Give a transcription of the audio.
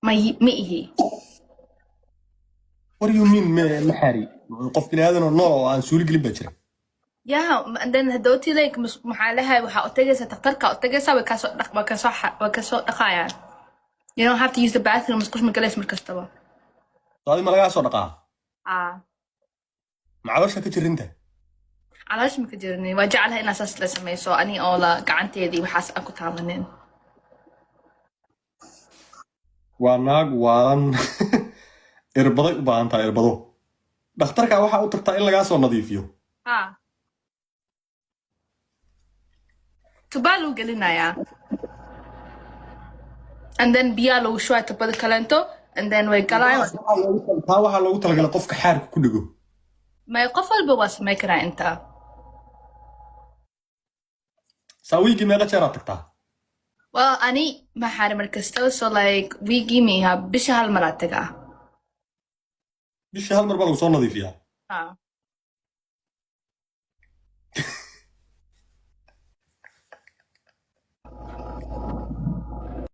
Ma ihi. What do you mean ma xaari? Qof bini aadan oo nool oo aan suuli gelin baa jira? Yeah, and then hadhowti like maxaa lahay, waxaa u tagaysaa takhtarka, u tagaysaa, way kasoo dhaq, way kasoo dhaqayaan. You don't have to use the bathroom, musqush ma galayso mar kastaba. So adi ma lagaa soo dhaqaa? Ah. Ma caloosha ka jirinta? Caloosha ma ka jirinin. Waa jeclahay inaa saas la sameyso, ani oo la gacanteedii waxaas aan ku taabanin. Waa naag waalan, irbaday u baahan tahay, irbado. Dhakhtarka waxaa u tagtaa in lagaa soo nadiifiyo. Ah, tubaa lagu gelinayaa and then biyaa lagu shubaa tubada kaleento and then way galayaan. Taa waxaa loogu talagalay qofka xaarka ku dhego. May, qof walba waa samey karaa intaa. Saa wiigii meeqa jeeraad tagtaa? Well, ani ma xaari mar kasta, so like wiigii miha, bisha hal maraa tagaa. Bishii hal mar baa lagu soo nadiifiyaa? Ah.